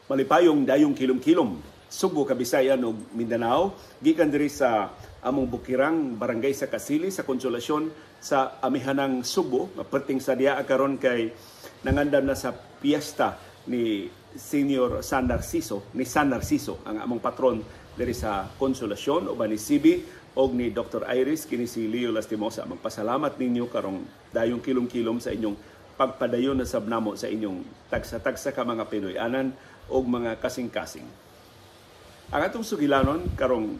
Malipayong dayong kilom-kilom Sugbo, Kabisayan ug Mindanao, gikan diri sa among bukirang barangay sa Kasili sa Konsolasyon sa Amihanang Sugbo. Maperting sa diha karon kay nangandam na sa piyesta ni Senior San Narciso, ni San Narciso, ang among patron diri sa Konsolasyon, uban ni CB og ni Dr. Iris. Kini si Leo Lastimosa, magpasalamat ninyo karong dayong kilom-kilom sa inyong pagpadayon na sab namo sa inyong tagsa-tagsa ka mga Pinoy-anan og mga kasing-kasing. Ang atong sugilanon karong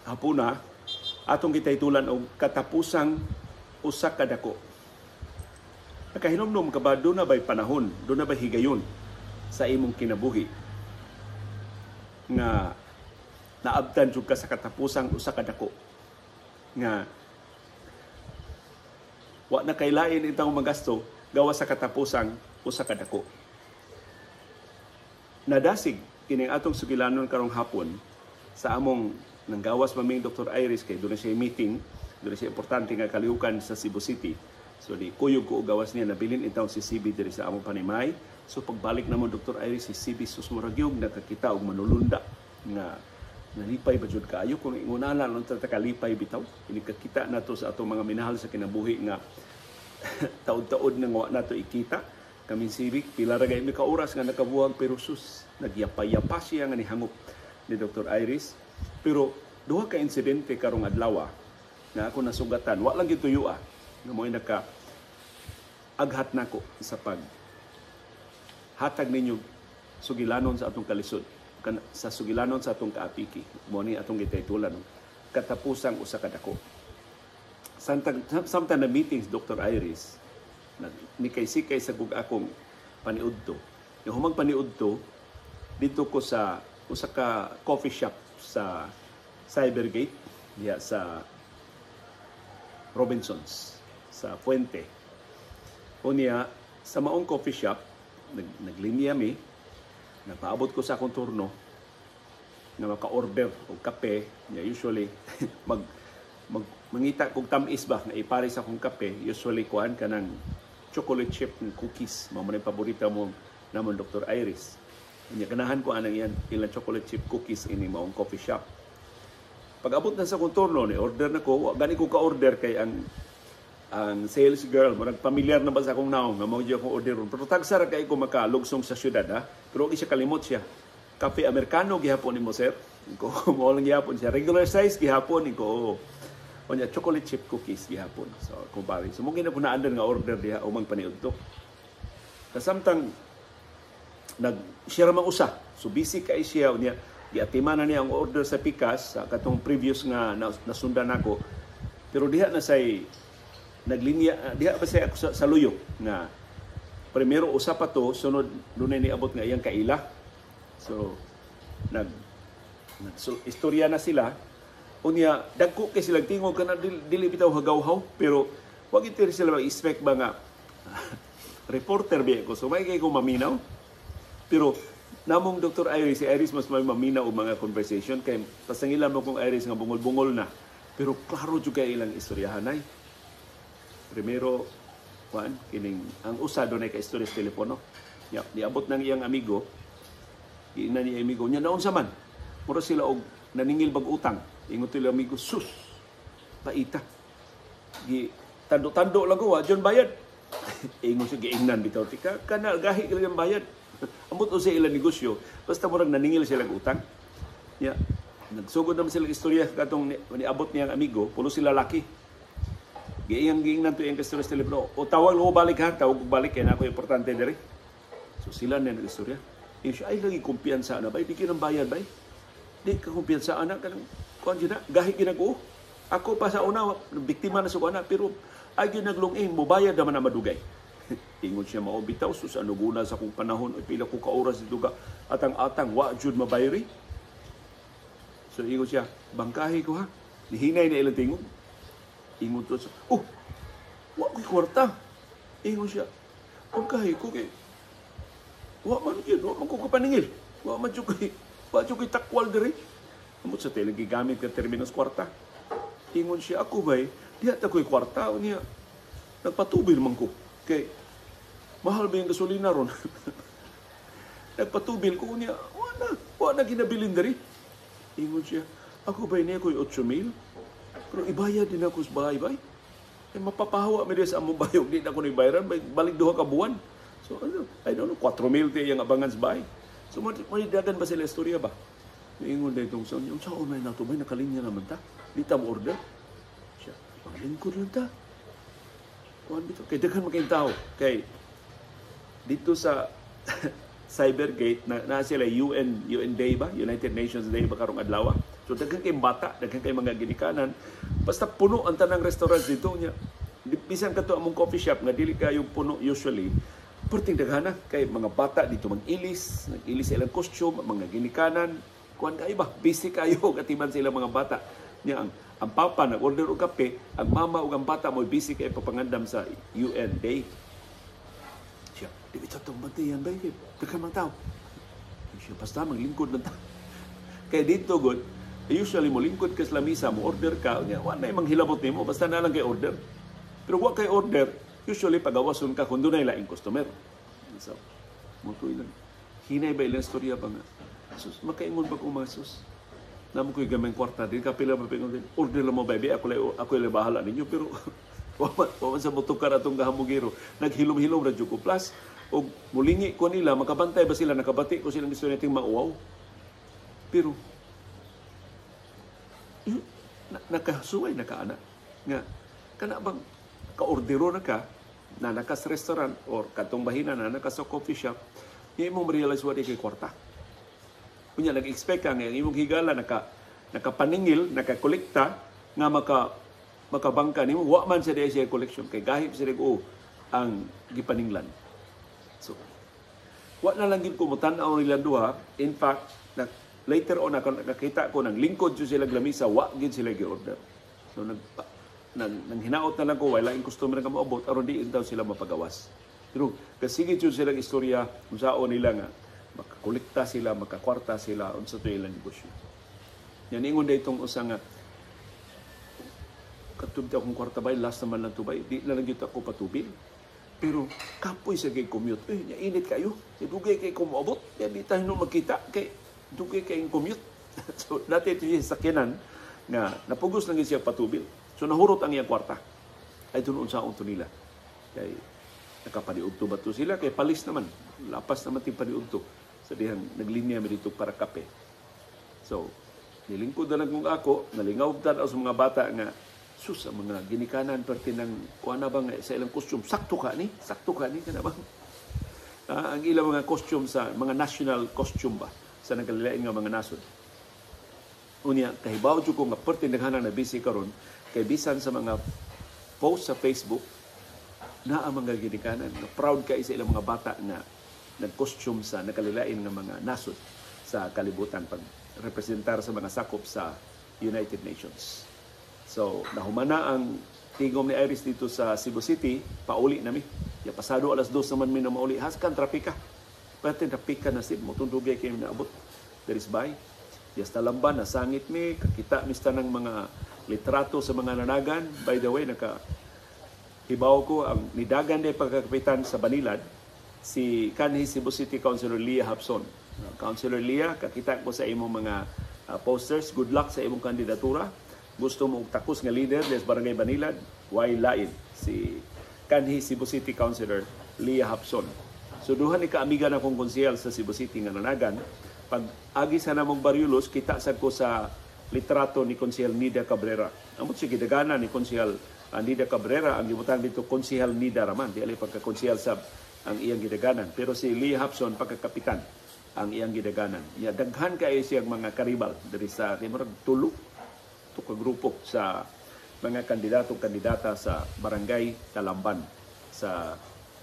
hapuna, atong gitaytulan og "Katapusang usa ka dako". Nakahinumdum ka ba, duna ba'y panahon, duna ba'y higayon sa imong kinabuhi nga naabtan jud ka sa katapusang usa ka dako nga wa na kay lain intawong magasto gawas sa katapusang usa ka dako? Nadasig kining atong sugilanon karong hapon sa among nanggawas maming Dr. Iris kay duna siya meeting, duna siya importante nga kalihukan sa Cebu City. So di kuyog ko gawas niya, nabilin intawon si CB diri sa among panimay. So pagbalik namo Dr. Iris, si CB, sus, murag gyud nakakita og manulunda nga nalipay ba jud kaayo. Kung ingonana lang ta kalipay bitaw, ini kakita nato sa atong mga minahal sa kinabuhi nga taod-taod nang wa nato ikita. Kami civic, pila ra gay mi ka oras nga nakabuhag, pero sus, nagyapa-yapa siya nga nihangop ni Dr. Iris. Pero duha ka insidente karong adlaw nga ako nasugatan, wa lang gituyo nga mo'y naka aghat nako sa pag hatag ninyo sugilanon sa atong kalisod, sa sugilanon sa atong kaapiki. Mo ni atong gitaytulan, "Katapusang usa ka dako". Samtang na meetings Dr. Iris, nikay-sikay sa kug akong paniudto. Yung humang paniudto, dito ko sa usa ka coffee shop sa Cybergate, diha sa Robinsons, sa Fuente. Unya, sa maong coffee shop, naglinya mi, napaabot ko sa akong turno na maka-order og kape. Ya, usually, mag, mag mangita kog tamis ba nga ipare sa akong kape. Usually kuan, kanang chocolate chip ng cookies. Mao man paborito mo namon Dr. Iris. Unya ganahan ko anang yan ilang chocolate chip cookies ini maong coffee shop. Pag abot na sa akong turno, ni order na ko, wa gani ko ka-order kay ang sales girl murag pamilyar na ba sa akong naong nga mao gyud akong order. Pero tagsa ra kay ko makalugsong sa syudad ha. Pero siya kalimot siya. "Kape Americano gihapon nimo, sir?" Ko, "Mao lang gihapon siya." "Regular size gihapon?" Ko, "Oo." Unya chocolate chip cookies gihapon. So kumpare. So mo gina ko naandan nga order diha umang paniudto. Kasamtang nag siya ra man usa. So busy kay siya, unya giatiman na niya ang order sa pikas sa katong previous nga nasundan nako. Pero diha na say naglinya, diha pa say ako sa luyo nga primero usa pa to, sunod dunay niabot nga iyang kaila. So nag, nag so, istorya na sila. Unya dagko kay sila tingog kana dili bitaw hagaw-haw, pero wag ito sila mag-expect ba nga reporter biya ko. So may kay ko maminaw. Pero namong Dr. Iris, si Iris mas may maminaw og mga conversation kay pasangilan mo kong Iris nga bungol-bungol na. Pero klaro jud kay ilang istoryahan ay. Primero, kuan kining ang usa dunay ka istorya sa telepono. Ya, niabot ng iyang amigo. Giingnan niya amigo niya, naunsa man? Mura sila og naningil bag utang. Ingon to amigo, "Sus, paita. Gi tando-tando lang ko, wa jud bayad." Ingon siya, giingnan bitaw tika, kana gahi ka lang bayad. Ambot sa ilang negosyo, basta murag naningil sila utang. Ya, nagsugod naman sila istorya katong niabot niyang amigo, pulo sila laki. Giingnan giingnan to iyang istorya sa telepono. "O tawag mo balik ha, tawag ko balik kay nako importante diri." So sila na nag-istorya. Ingon siya, "Ay lagi kumpiyansa na bay, di kinang bayad bay. Di ka kumpiyansa ana kanang kuan jud na, gahi ginag-o. Ako pa sa una, biktima na sa kuan, pero ay gyud naglungin, mobayad naman na madugay." Ingon siya, "Mao bitaw, sus, ano guna sa akong panahon, ay pila ko ka oras dito ka atang-atang, wa jud mabayri." So ingon siya, "Bangkahi ko ha." Nihinay na ilang tingog. Ingon to siya, "Oh, wa ko'y kwarta." Ingon siya, "Bangkahi ko kay wa man gyud, wa man ko kapaningil. Wa man jud ko'y, wa jud ko'y takwal diri." Amot sa tele gigamit ka terminos kwarta. Ingon siya, "Ako bay, diha ta ko'y kwarta niya. Nagpatubil man ko. Kay mahal ba yung gasolina ron?" Nagpatubil ko niya, wala, wala ginabilin diri. Ingon siya, ako ba niya ko'y 8 mil? Pero ibayad din ako sa bahay, bay. Eh, mapapahawa mi sa among bayog, di na ko ni bayaran, balik 2 ka buwan. So, ano, I don't know, 4 mil ti iyang abangan sa bahay. So, may dagan ba sila istorya ba? Niingon na itong son, yung saan may nato, may nakalinya naman ta. Di ta mo order. Siya, maglingkod lang ta. Kuan bitaw. Kay daghan man kayong tao. Kay dito sa Cybergate, na sila UN Day ba? United Nations Day ba karong adlaw? So daghan kay bata, daghan kay mga ginikanan. Basta puno ang tanang restaurants dito niya. Bisan kato among coffee shop nga dili kayo puno usually, perting daghana kay mga bata dito mag-ilis, nag-ilis sa ilang costume, mga ginikanan, kuan kayo ba? Busy kayo katiman sila mga bata. Niya ang papa nag-order og kape, ang mama ug ang bata mo busy kay papangandam sa UN Day. Siya, di ba itong bantayan ba? Daghan mang tao. Siya, basta maglingkod lang ta. Kaya dito, good, usually mo lingkod ka sa lamisa, mo order ka, niya, wala na yung manghilabot nimo, basta na lang kay order. Pero wa kay order, usually pagawason ka kung doon ay laing customer. So, mutuloy lang. Hinay ba ilang istorya pa nga? Sus, makaingon ba kung mga sus? Namo ko'y gamay kwarta din, kapila pa pingon din, order lang mo, baby, ako lang bahala ninyo, pero waman sa motukar atong gahamugiro. Naghilom-hilom ra jud ko. Plus, og mulingi ko nila, makabantay ba sila, nakabati ko silang gusto nating mauwaw. Pero, nakasuway na ka, anak. Nga, kana bang kaordero na ka, na naka sa restaurant, or katong bahina na naka sa coffee shop, nga imong ma-realize wa di kay kwarta. Unya, nag-expect ka nga, imong higala, nakapaningil, nakakolekta, nga makabangka nimo, wa man sa siya collection kay gahip sa o ang gipaninglan. So, wa na lang gid ko motan-aw nila duha. In fact, later on nakakita ko nang lingkod jud sila lamisa, wa gid sila gi-order. So nang hinaot na lang ko wala laing customer nga moabot aron di daw sila mapagawas. Pero kasige jud sila istorya unsaon nila nga makakolekta sila, makakwarta sila unsa to ilang negosyo. Yan ingon daytong usa nga katubti akong kwarta bay, last naman lang tubay, di na lang gyud ako patubil. Pero kapoy sa kay commute. Eh, nya init kayo. E dugay kay kumuabot. Kaya di tayo nung magkita. Kay dugay kay commute. So, dati ito siya sakyanan nga napugos lang siya patubil. So, nahurot ang iyang kwarta. Ay doon sa unto nila. Kay nakapaniudto ba to sila? Kay palis naman. Lapas naman ting paniudto. Sa dihang naglinya mi dito para kape. So, nilingkod na lang kong ako, nalingaw tan sa mga bata nga sus, ang mga ginikanan perti ng kuha na bang sa ilang costume, sakto ka ni kana bang ang ilang mga costume sa mga national costume ba sa nagkalilain nga mga nasod. Unya kahibaw jud ko nga perti naghanan na busy karon kay bisan sa mga post sa Facebook na ang mga ginikanan nga proud kay sa ilang mga bata nga nag-costume sa nakalilain nga mga nasod sa kalibutan pag representar sa mga sakop sa United Nations. So, nahumana ang tingom ni Iris dito sa Cebu City, pauli nami. Ya pasado 2:00 naman mi na mauli. Haskan trapika. Pati trapika na sib mo tundugay kay naabot. There is by. Yas Talamban nasangit mi, kakita mi sa ng mga litrato sa mga nanagan. By the way, naka hibaw ko ang nidagan day pagkakapitan sa Banilad si kanhi Cebu City Councilor Leah Hapson. Councilor Leah, kakita ko sa imong mga posters. Good luck sa imong kandidatura. Gusto mo og takos nga leader des Barangay Banilad, why lain si kanhi Cebu City Councilor Leah Hapson. So duha ni kaamiga na kong konsehal sa Cebu City nga nanagan. Pag agi sa namong Baryulos, kita sad ko sa litrato ni Konsehal Nida Cabrera. Amot si gidagana ni Konsehal Nida Cabrera, ang gibutang dito Konsehal Nida raman, di alay pagka-konsehal sa ang iyang gidaganan. Pero si Leah Hapson pagkakapitan ang iyang gidaganan. Ya daghan kaayo siyang mga karibal diri sa kay murag tulo to ka grupo sa mga kandidato kandidata sa Barangay Talamban sa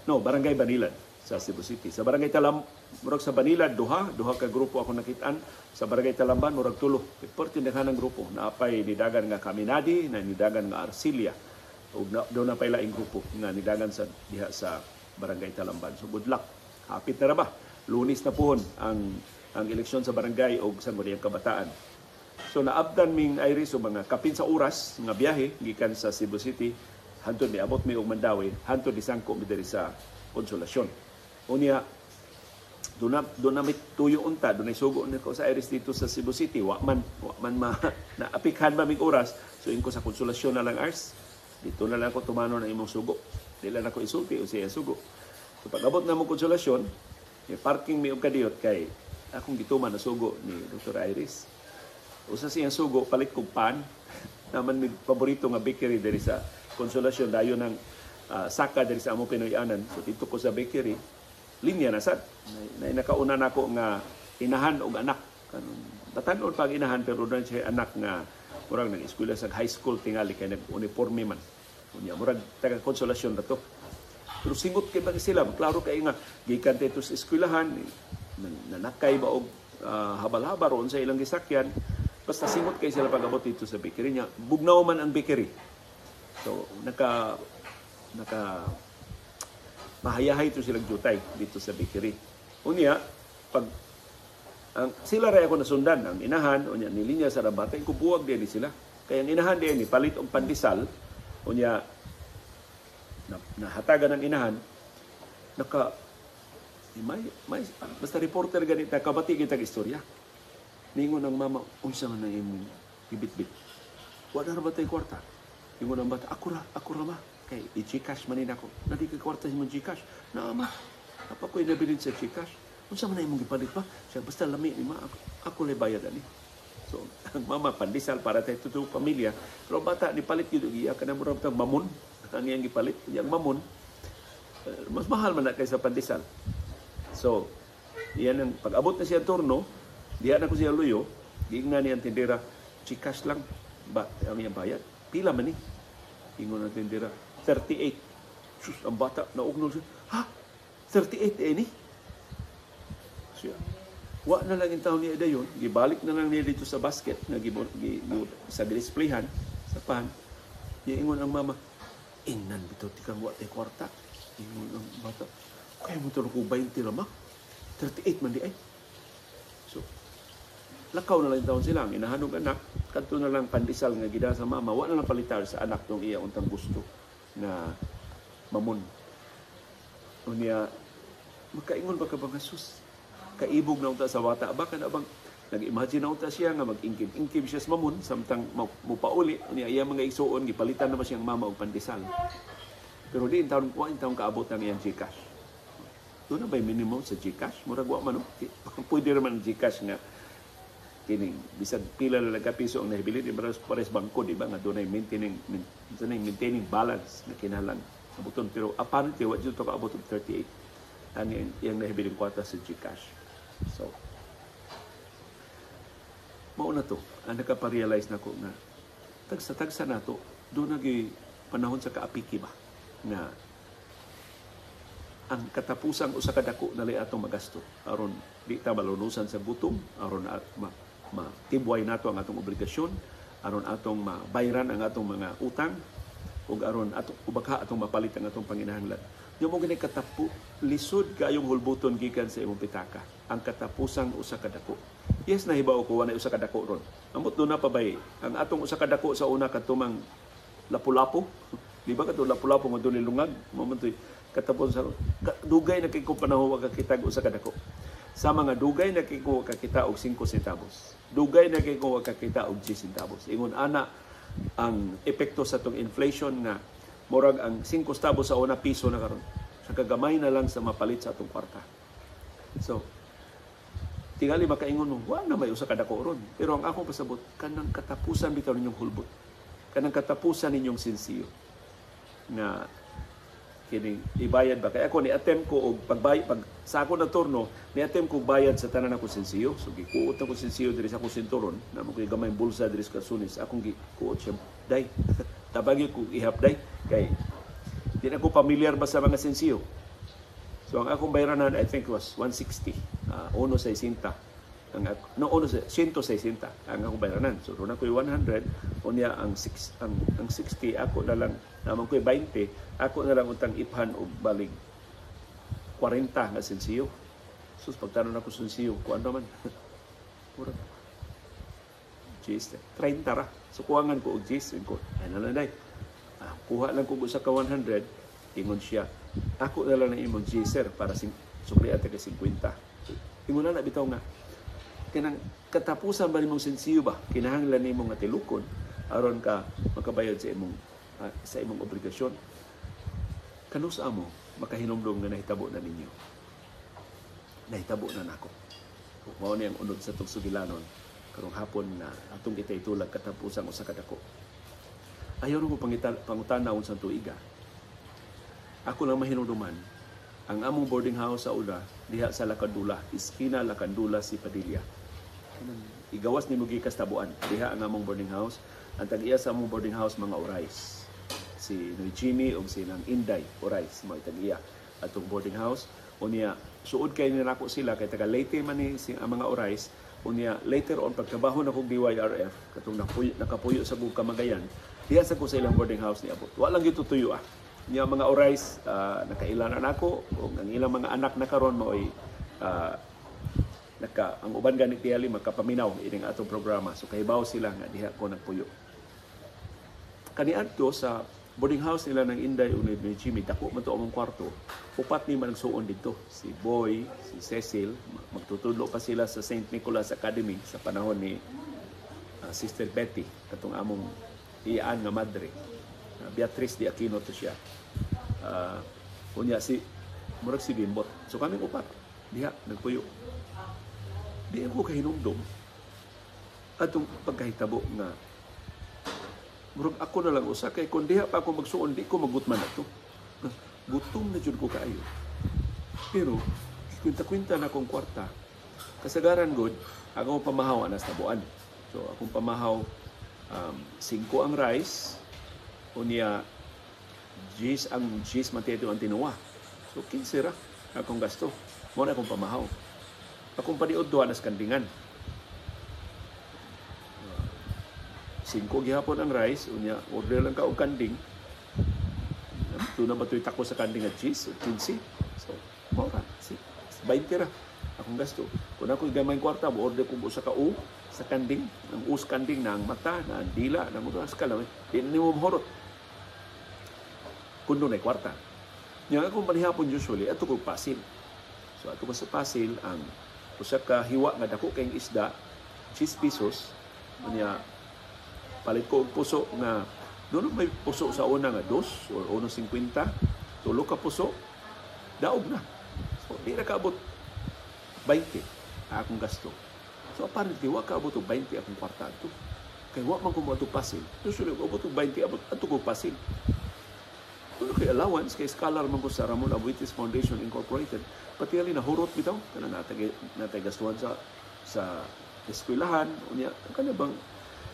no Barangay Banilad sa Cebu City. Sa Barangay Talam murag sa Banilad duha ka grupo ako nakitaan, sa Barangay Talamban murag tulo. Perti daghan ang grupo, naapay nidagan nga Kaminadi, na nidagan nga Arcilia ug do na pay laing grupo nga nidagan sa diha sa Barangay Talamban. So good luck. Hapit na ra ba? Lunes na puhon ang eleksyon sa barangay og sa Sangguniang Kabataan. So naabdan ming Iris o mga kapin sa oras nga biyahe gikan sa Cebu City hantod miabot mi og Mandaue, hantod nisangko mi diri sa Konsolasyon. Unya Doon na may tuyo unta, doon ay sugo nako sa Iris dito sa Cebu City. Wa man ma naapikhan ba mig oras. So ingon ko, sa Konsolasyon na lang, Ars. Dito na lang ako tumano ng imong sugo. Di lang ako isulti o siya sugo. So pag abot na mo Konsolasyon, may parking mi og kadiyot kay akong gituman na sugo ni Dr. Iris. Usa siyang sugo, palit kog pan. Naman may paborito nga bakery diri sa Konsolasyon, dayon ng saka diri sa among Pinoy-anan. So dito ko sa bakery, linya na sad. Na nakauna nako nga inahan og anak. Kanon batan-on pag inahan, pero doon siya anak nga murag nag-eskwela sa high school tingali kay nag-uniforme man. Unya murag taga Konsolasyon na to. Pero singot kay ba sila, klaro kay nga gikan dito sa eskwelahan, nanakay ba og habal-habal roon sa ilang gisakyan. Basta singot kay sila pag-abot dito sa bakery niya. Bugnaw man ang bakery. So naka naka mahayahay to silang jutay dito sa bakery. Unya, pag ang sila ray ako nasundan, ang inahan, unya nilinya sa rabata, kubuwag din sila. Kaya ang inahan din ni palit og pandesal, unya na, nahatagan ng inahan, naka may basta reporter ganita kabati kitag istorya. Ningon ang mama, "Unsa man ang imong gibitbit? Wala ra ba tay kwarta?" Ingon ang bata, "Ako ra, ako ra, ma. Kay i-Gcash man nako." "Na di kay kwarta sa imong Gcash?" "Na, ma. Apa ko'y nabilin sa Gcash." "Unsa man ang imong gipalit pa?" Siya, "Basta lami ni, ma. Ako lay bayad ani." So, ang mama, pandesal para tayo tutong pamilya. Pero ang bata, nipalit gyud iya kanang murag tang mamon. Ang iyang gipalit, iyang mamon, mas mahal man na kaysa pandesal. So, iyan ang pag-abot na siya turno, diha na ko siya luyo, giingnan niya ang tindera, "Gcash lang ba ang iyang bayad? Pila man ni?" Ingon ang tindera, "38." Sus, ang bata, naugnol siya. "Ha? 38 eh ni?" Siya, wa na lang yung taon niya dayon, gibalik na lang niya dito sa basket na sa displayhan sa pan. Ingon ang mama, "Ingnan bitaw tikang wa tay kwarta." Ingon ang bata, "Kaya mo ko 20 ra, ma. 38 man di ay." So, lakaw na lang taon sila. Ang inahan og anak, kadto na lang pandesal nga gida sa mama, wa na lang palitar sa anak tong iya untang gusto na mamon. Unya, makaingon ba ka ba nga, sus, kaibog na unta sa bata ba, kana bang nag-imagine na unta siya nga mag-ingkib-ingkib siya sa mamon samtang mopauli niya iya mga igsuon, gipalitan na ba siyang mama og pandesal. Pero di taon wa taon kaabot ang iyang GCash. Doon na ba'y minimum sa GCash? Murag wa man, no? Pwede naman ang GCash nga kining bisag pila na lang ka piso ang nahibili, di ba? Pares bangko, di ba, nga dunay maintaining balance na kinahanglan abuton, pero apparently wa jud to kaabot og 38 ang iyang nahibiling kwarta sa GCash. So mao na to ang nakapa-realize nako nga tagsa-tagsa nato doon nagi panahon sa kaapiki ba nga ang katapusang usa ka dako na atong magasto aron di ta malunusan sa gutom, aron matibway nato ang atong obligasyon, aron atong mabayran ang atong mga utang ug aron ato ubaka atong mapalit ang atong panginahanglan. Yung mo gani katapu, lisod kayong hulbuton gikan sa imong pitaka ang katapusang usa ka dako. Yes, nahibaw ko wala usa ka dako ron. Amot doon na pa bay ang atong usa ka dako sa una, katumang lapu-lapu. Di ba katong lapu-lapu nga doon lungag? Mao man to'y katapusan. Dugay na kay ko panahon wa kakita og usa ka dako. Sa mga dugay na kay ko kakita og 5 centavos. Dugay na kay ko kakita og 10 centavos. Ingon ana ang epekto sa tong inflation nga murag ang 5 centavos sa una, piso na karon. Sa kagamay na lang sa mapalit sa atong kwarta. So, tingali makaingon mo, wa na may usa ka dako ron. Pero ang akong pasabot, kanang katapusan bitaw ninyong hulbot. Kanang katapusan ninyong sinsiyo na kining ibayad ba kay ako ni attempt ko og pagbay pag sa ako na turno, ni attempt ko bayad sa tanan ako sinsiyo. So gikuot na ko sinsiyo diri sa akong sinturon na mo kay gamay bulsa diri sa kasunis, akong gikuot siya, "Day, tabagi ko ihap, day," kay di na ko pamilyar ba sa mga sinsiyo. So ang akong bayranan, I think, was 160, 1.60 ang no, 160 ang akong bayranan. So doon ako 100, unya ang 6 ang 60 ako na lang, naman ko'y 20, ako na lang untang iphan og balig 40 nga sensiyo. Sus, pagtanon ako sensiyo, kuan naman. Murag 10, 30 ra. So kuwangan ko og 10 ko. Ay na lang, day. Ah, kuha lang ko usa ka 100, ingon siya, "Ako na lang ang imong 10, sir, para sing sukli ate kay 50." Ingon na bitaw nga kanang katapusan ba nimong sensiyo ba, kinahanglan nimo nga tilukon aron ka makabayad sa imong obligasyon. Kanus-a mo makahinumdom nga nahitabo na ninyo? Nahitabo na nako. Mao ni ang unod sa atong sugilanon karong hapon na atong kita itulag, katapusan usa ka dako. Ayaw ko pangutana unsang tuiga. Ako lang mahinumduman ang among boarding house sa una diha sa Lakandula, iskina Lakandula si Padilla. Igawas ni mugi Tabuan. Diha ang among boarding house. Ang tag-iya sa among boarding house, mga Orais. Si Noy Jimmy o si Nang Inday Orais mga tag-iya atong boarding house. Unya suod kay ni nako sila kay taga Leyte man ni si ang mga Orais. Unya later on, pagtrabaho na kog DYRF, katong nakapuyo sa kog Kamagayan, diha sa ko sa ilang boarding house niabot. Wa lang gyud tuyo ah. Nya mga Orais, nakaila na nako ug ang ilang mga anak na karon maoy naka ang uban gani tiyali makapaminaw ining atong programa. So kahibaw sila nga diha ko nagpuyo. Kaniadto sa boarding house nila ng Inday ug ni Jimmy, dako man to among kwarto. Upat ni man nagsuon didto. Si Boy, si Cecil, magtutudlo pa sila sa St. Nicholas Academy sa panahon ni Sister Betty, katong among iyaan nga madre. Beatrice de Aquino to siya. Unya si murag si Bimbot. So kaming upat diha nagpuyo. Di ako kahinumdom atong pagkahitabo nga murag ako na lang usa, kay kung diha pa ako magsuon, di ko magutman ato. Gutom na jud ko kaayo. Pero kwenta-kwenta na akong kwarta. Kasagaran gud, akong pamahaw anas Tabuan. So akong pamahaw, 5 ang rice, unya 10 ang cheese man ang tinuwa. So 15 ra akong gasto. Mao na akong pamahaw. Akong paniud duha nas kandingan. 5 gihapon ang rice, unya order lang ka og kanding. Tuna ba to'y tako sa kanding at cheese? 15. So, mao ra. Si 20 ra akong gasto. Kung ako gamay kwarta, mo order ko usa ka u sa kanding, ang us kanding na ang mata, na ang dila, na ang utas ka lang. Di na nimo mahurot. Kung doon ay kwarta. Nya akong panihapon usually, ato kog Pasil. So ato ko sa Pasil, ang usa ka hiwa nga dako kayong isda, 10 pesos. Unya palit ko og puso nga doon may puso sa una nga 2 or 1.50, tulo ka puso, daog na. So di na kaabot 20 akong gasto. So apparently wa kaabot og 20 akong kwarta ato. Kay wa man ko moadto Pasil. Usually abot og 20, abot ato ko Pasil. Kuno kay allowance, kay scholar man ko sa Ramon Aboitiz Foundation Incorporated. Pati ali na hurot bitaw kana natay natay gastuhan sa eskwelahan, unya kana bang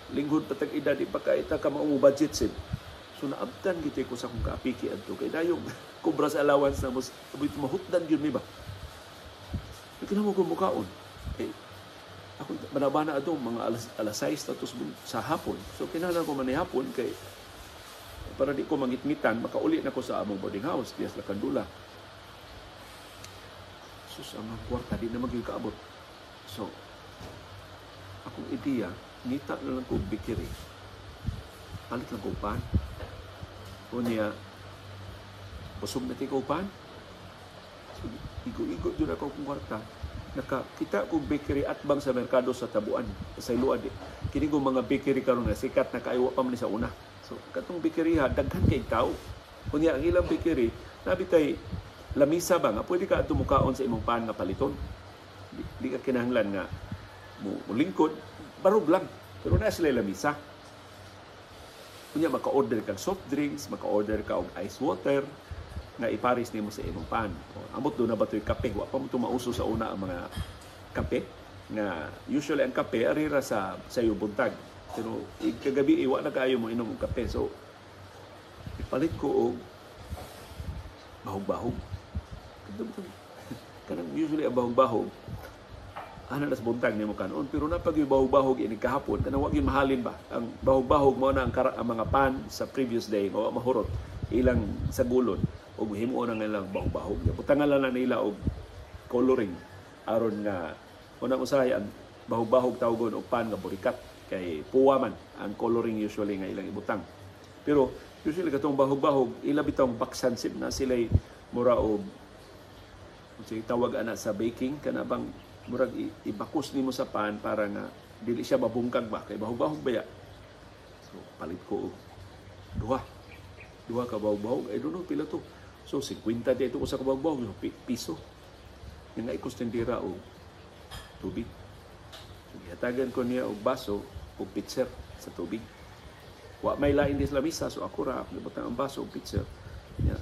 linghod patag edad, di pa ka ita ka mao budget sid. So naabtan gid ko sa akong kaapiki adto kay dayong kubra sa allowance na mos mahutdan gyud mi ba. Di mo ko mukaon. Eh, ako banabana ato mga alas 6 tatos sa hapon. So kinahanglan ko manihapon kay para di ko mangitngitan, makauli na ko sa among boarding house diya sa Lakandula. Sus, ang mga kwarta di na magyud kaabot. So akong ideya, ngita na lang ko bakery. Palit lang ko pan. Unya, busog na ko pan. So, igo-igo dyan ako kong kwarta. Nakakita kong bakery at bang sa merkado sa Tabuan, sa Iluad. Kini kong mga bakery karon nga sikat na kaayo pa man sa una. So, katong bakery ha, daghan kay tao. Unya, ang ilang bakery, nabitay lamisa ba nga pwede ka adto mukaon sa imong pan nga paliton. Di ka kinahanglan nga mo lingkod, barog lang. Pero na sila lamisa. Unya maka-order kag soft drinks, maka-order ka og ice water nga iparis nimo sa imong pan. O, amot do na ba to'y kape? Wa pa mo to mauso sa una ang mga kape nga usually ang kape ari ra sa buntag. Pero kagabi iwa na kaayo mo inom og kape. So ipalit ko og bahog-bahog. Kanang usually ang bahog-bahog ana nas buntag nimo kanon, pero napag yung bahog-bahog ini kahapon, kanang wa gyud mahalin ba ang bahog-bahog, mao na ang mga pan sa previous day mao mahurot ilang sagulon ug himuon ang ilang bahog-bahog. Butangan lang na nila og coloring aron nga unang usahay ang bahog-bahog tawgon og pan nga burikat kay puwa man ang coloring usually nga ilang ibutang. Pero usually katong bahog-bahog ila bitawng baksan sib na sila mura og unsay tawag ana sa baking, kana bang Murag ibakos nimo sa pan para nga dili siya mabungkag ba kay bahog-bahog baya. So palit ko og duha. Duha ka bahog-bahog, I don't know pila to. So 50 dito ko sa kabahog-bahog, piso. Nga ikos tindira og tubig. So, gihatagan ko niya og baso og pitcher sa tubig. Wa may lain dis lamisa, so ako ra gibutang ang baso og pitcher. Nya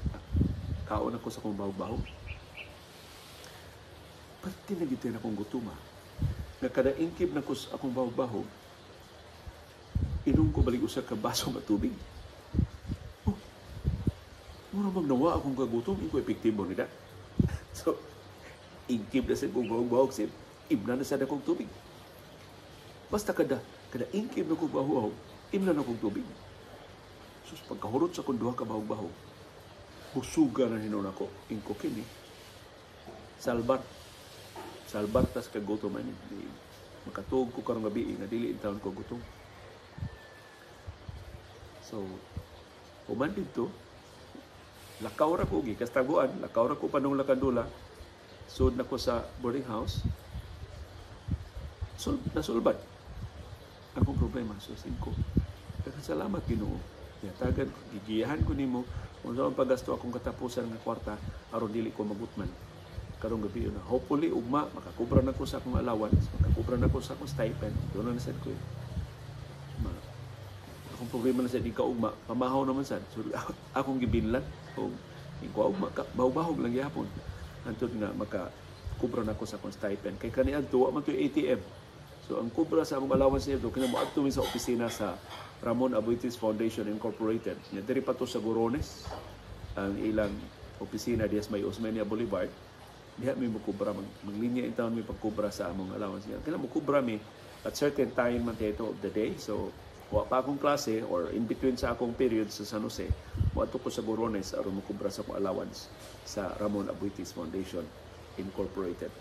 kaon ako sa akong bahog-bahog. Pati na gyud akong gutuma. Nga kada ingkib na ko sa akong bahog-bahog, inom ko balik usa ka baso nga tubig. Oh, mura magnawa akong kagutom, iko epektibo nila. So, ingkib na sa akong bahog-bahog, sir, imna na sa akong tubig. Basta kada ingkib na kong bahog-bahog, imna na akong tubig. Sus, pagkahurot sa akong duha ka bahog-bahog, busuga na hinon ako, ingko kini. Salbar. Salbar tas kagutom ani. Makatuog ko karong gabi nga dili in taon ko gutom. So, human didto, lakaw ra ko gikastaguan, lakaw ra ko panong Lakandula, sud na ko sa boarding house. Nasulbad akong problema. So, singko. Daghang salamat Ginoo. Yatagan, gigiyahan ko nimo unsa man paggasto akong katapusan nga kwarta aron dili ko magutman karong gabi na. Hopefully ugma makakubra na ko sa akong allowance, makakubra na ko sa akong stipend. Doon na sad ko. Akong problema na sad di ka ugma, pamahaw naman sad. So akong gibinlan og ikaw ugma bahog-bahog lang gihapon. Antud nga makakubra na ko sa akong stipend kay kaniadto wa man to'y ATM. So ang kubra sa among allowance nito kina moadto mi sa opisina sa Ramon Aboitiz Foundation Incorporated. Nya diri pa to sa Gorones ang ilang opisina diha sa may Osmeña Boulevard. Diha mi mokubra, maglinya in taon mi pagkubra sa among allowance. Kailan mokubra mi at certain time man ito of the day. So wa pa akong klase or in between sa akong period sa San Jose, moadto ko sa Gorones aron mokubra sa akong allowance sa Ramon Aboitiz Foundation Incorporated.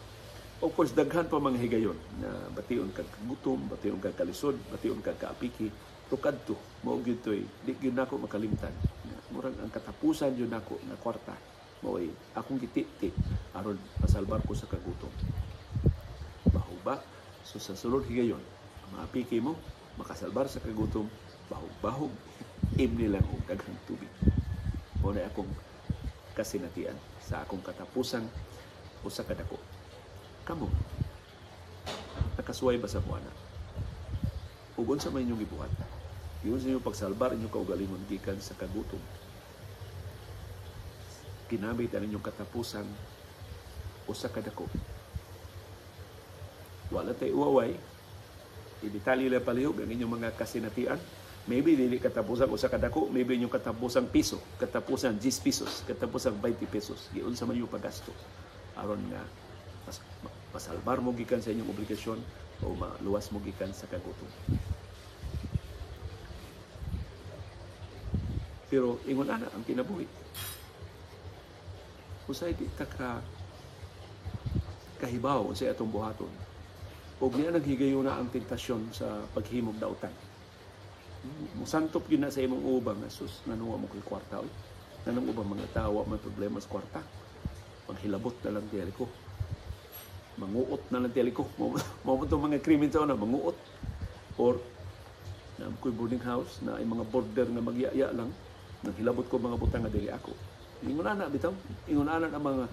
Of course, daghan pa mga higayon na bation kag gutom, bation kag kalisod, bation kag kaapiki. Pero kadto, mao gyud to'y di gyud nako makalimtan. Murag ang katapusan gyud nako nga kwarta mao'y akong gititi aron masalbar ko sa kagutom. Bahog ba? So sa sulod higayon, ang mga apiki mo, makasalbar sa kagutom, bahog-bahog, imni lang og daghang tubig. Mao na akong kasinatian sa akong katapusang usa ka dako. Kamo, nakasuway ba sa buwana? Ug unsa may inyong gibuhat? Giunsa inyong pagsalbar inyong kaugalingon gikan sa kagutom? Ginamit ang inyong katapusan usa ka dako. Wala tay uwaway, i-detalye lang palihog ang inyong mga kasinatian. Maybe dili katapusan usa ka dako, maybe inyong katapusang piso, katapusan 10 pesos, katapusan 20 pesos. Giunsa man inyong paggasto aron nga masalbar mo gikan sa inyong obligasyon o maluwas mo gikan sa kagutom. Pero ingon ana ang kinabuhi. Usay di ta ka kahibaw unsay atong buhaton. Ug niya naghigayuna ang tentasyon sa paghimog dautan. Musantop gyud na sa imong ubang nga sus nanuwa mo kay kwarta oy. Nanong ubang mga tawo may problema sa kwarta. Panghilabot na lang dili ko. Manguot na lang dili ko. Mao man tong mga krimen sa una, manguot. Or na ko'y boarding house na ay mga border nga magyaya lang, nanghilabot ko mga butang nga dili ako. Ingon ana bitaw, ingon ana ang mga,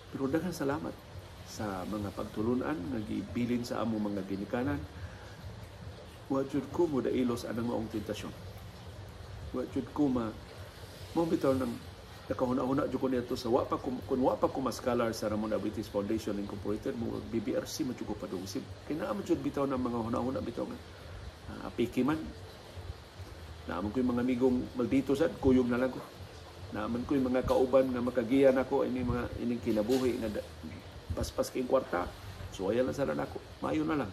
pero daghang salamat sa mga pagtulunan nga gibilin sa among mga ginikanan. Wa jud ko modailos anang maong tentasyon. Wa jud ko ma mao bitaw nang nakahuna-huna jud ko niadto sa wa pa kun wa pa ko ma-scholar sa Ramon Aboitiz Foundation Incorporated, mo BBRC man jud ko padungsin. Kay naa man jud bitaw ng mga huna-huna bitaw nga apiki man. Naaman ko yung mga amigong maldito sad, kuyog na lang ko. Naaman ko yung mga kauban nga makagiya nako ini mga ining kinabuhi nga paspas kay kwarta. Suwaya lang sana nako. Maayo na lang.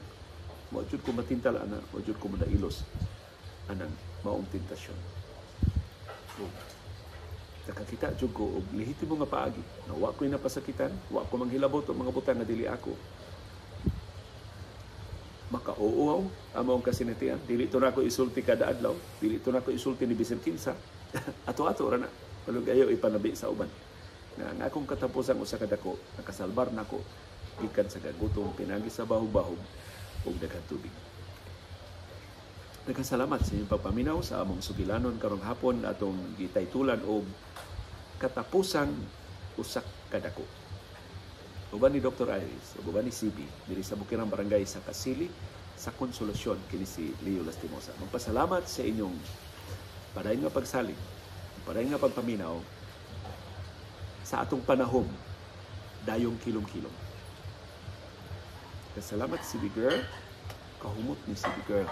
Wa jud ko matintal ana, wa jud ko madailos anang maong tentasyon. So, nakakita jud ko og lehitimo nga paagi na wa ko'y napasakitan, wa ko manghilabot og mga butang nga dili ako. Makauuaw ang maong kasinatian. Dili to nako isulti kada adlaw, dili to nako isulti ni bisan kinsa. Ato-ato ra na. Palug ayo ipanabi sa uban. Na ang akong katapusan usa ka dako, nakasalbar nako Gikan sa kagutom, pinagi sa bahog-bahog ug daghang tubig. Daghang salamat sa inyong pagpaminaw sa among sugilanon karong hapon, atong gitaytulan og "Katapusang Usa Ka Dako". Uban ni Dr. Iris, uban ni CB, diri sa Bukirang Barangay sa Kasili, sa Konsolasyon, kini si Leo Lastimosa. Magpasalamat sa inyong padayon nga pagsalig, padayon nga pagpaminaw sa atong panahom dayong kilom-kilom. Salamat, CB girl. Kahumot ni CB girl.